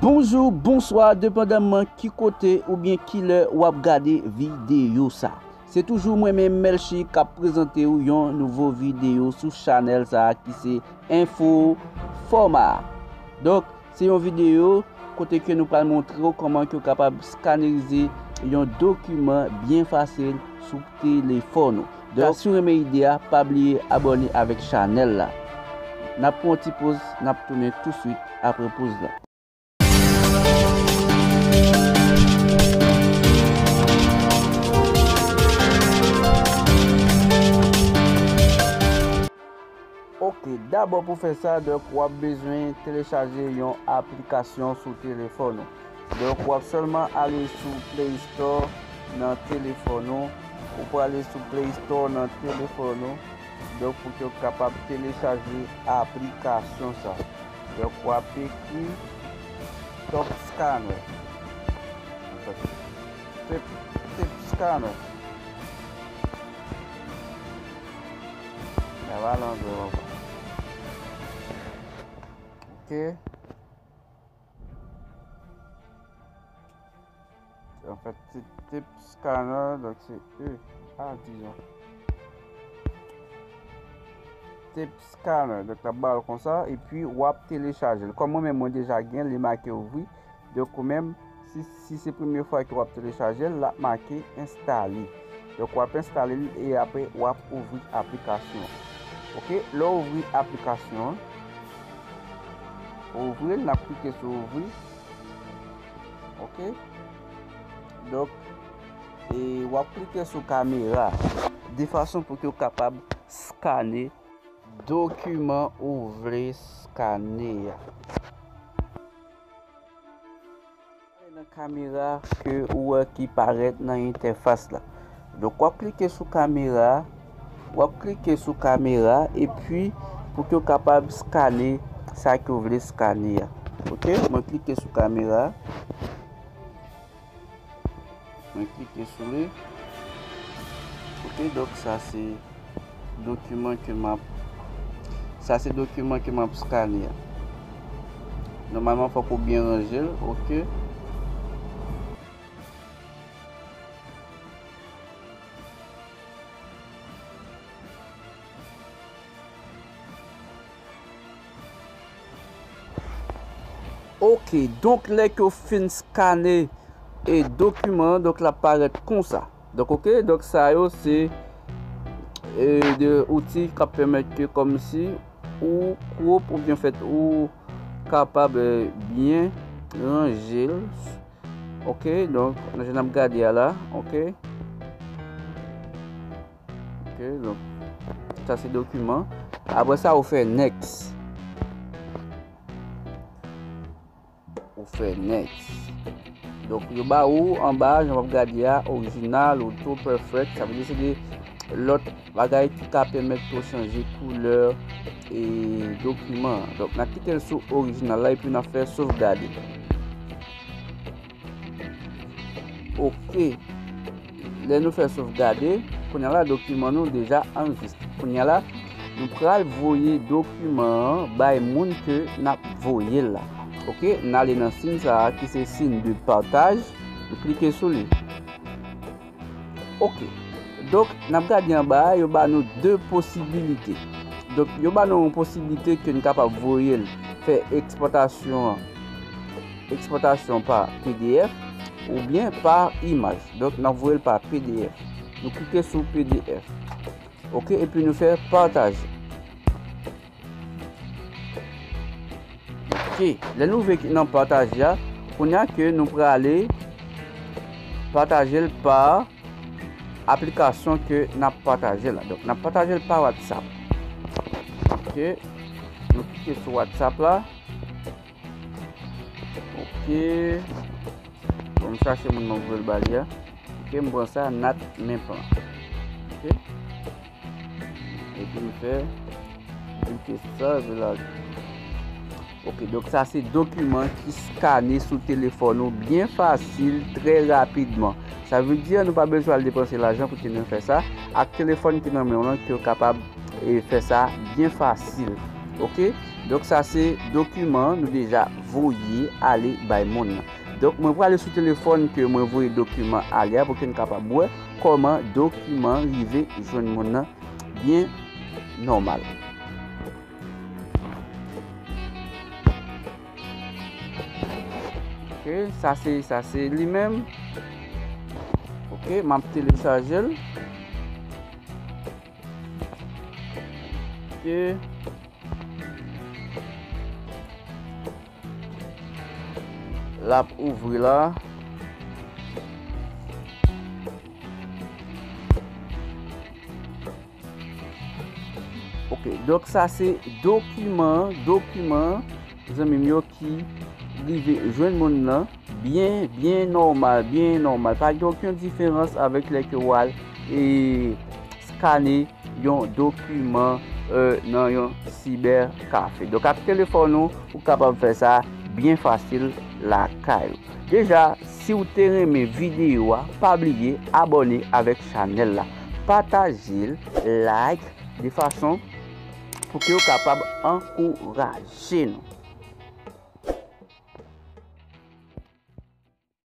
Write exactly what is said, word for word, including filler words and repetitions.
Bonjou, bonswa, depandaman ki kote oubyen ki lè w ap gade videyo sa. Se toujou mwen menm, Melchie, k ap prezante w yon nouvo videyo sou chanèl sa a ki se Enfo Fòma. Donk, se yon videyo kote ke nou pral montre w kòman ke w kapab skanerize yon dokiman byen fasil sou telefòn ou. Donk, si w renmen ide a, pa bliye abòne avèk chanèl la. N ap pran yon ti poz, n ap tounen touswit apre poz la. Ok, dabò pou fè sa, donk, w ap bezwen telechaje yon aplikasyon sou telefòn ou. Donk, w ap sèlman ale sou Play Store nan telefòn ou. Ou prale sou Play Store nan telefòn ou. Donk, pou ke w kapab telechaje aplikasyon sa. Donk, w ap ekri Top Scanner. Tip, tip Scanner. Sa va lan gwo. Ok. An fèt, se tip scanner, donk se E A, dizon. Tip scanner, donk n ap ba l konsa, epi w ap telechaje l. Kòm mwen menm, mwen deja gen l, li make ouvri. Donk ou menm, si, si se premye fwa ke w ap telechaje l, l ap make enstale. Donk w ap enstale l e apre w ap ouvri aplikasyon an. Ok, lè w ouvri aplikasyon an, ouvri l, n ap klike sou ouvri. Ok? Donk, e w ap klike sou kamera de fason pou ke w kapab skane dokiman ou vle skane a. Ale nan kamera ke ou wè ki parèt nan entèfas la. Donk, w ap klike sou kamera, w ap klike sou kamera, epi pou ke w kapab skane sa ke w vle skane a. Ok, mwen klike sou kamera. Mwen klike sou li. Ok, donk sa se dokiman ke m ap, sa se dokiman ke m ap skane a. Nòmalman, fòk ou byen ranje l, ok. Ok, donk lè ke w fin skane e dokiman an, donk l ap parèt konsa. Donk, ok, donk sa yo se, e, de outi k ap pèmèt ke kòmsi ou kwop oubyen fèt ou kapab, e, byen ranje l. Ok, donk, nan jan n ap gade a la, ok. Ok, donk, sa se dokiman. Apre sa, ou fè next. Ou fè next. Donk, yo ba ou anba, jan w ap gade a, orijinal, auto, perfect. Sa vle di se de lòt bagay ki ka pèmèt ou chanje koulè e dokiman an. Donk, n ap kite l sou orijinal la epi n ap fè sovgade. Ok. Lè nou fè sovgade, kounye a la, dokiman nou deja anrejistre. Kounye a la, nou pral voye dokiman an bay moun ke n ap voye l la. Ok, n ale nan siy sa a ki se siy de pataj. Nou klike sou li. Ok. Donk, n ap gade anba a, yo ba nou de posibilite. Donk, yo ba nou yon posibilite ke n kapab voye l, fè ekspòtasyon an, ekspòtasyon pa P D F oubyen pa imaj. Donk, n ap voye l pa P D F. Nou klike sou P D F. Ok, epi nou fè pataje. Ok, lè nou rive nan pataje a, kounye a ke nou prale pataje l pa aplikasyon ke n ap pataje la. Donk, n ap pataje l pa WhatsApp. Ok, nou klike sou WhatsApp la. Ok. Bon, m chache moun mwen voye l ba li a. Ok, m pran sa, nat men plan. Ok. Epi m fè klike sou sa, epi la. Ok, donk sa se dokiman ki skane sou telefòn ou byen fasil, trè rapidman. Sa vle di nou pa bezwen al depanse lajan pou ke nou fè sa. Ak telefòn ki nan men w lan, ke w kapab, e, fè sa byen fasil. Ok? Donk sa se dokiman nou deja voye ale bay moun nan. Donk mwen prale sou telefòn ke mwen voye dokiman ale a pou ke n kapab wè kòman dokiman rive jwenn moun nan byen nòmal. Ok, sa se, sa se li menm. Ok, m ap telechaje l. Ok. L ap ouvri la. Ok, donk sa se dokiman, dokiman, zanmi m yo, ki rive jwenn moun nan byen, byen nòmal, byen nòmal. Pa gen okenn diferans avèk lè ke w al e skane yon dokiman, euh, nan yon sibè kafe. Donk ak telefòn ou, ou kapab fè sa byen fasil lakay ou. Deja, si w te renmen videyo a, pa bliye abòne avèk chanèl la. Pataje l, like, de fason pou ke w kapab ankouraje nou.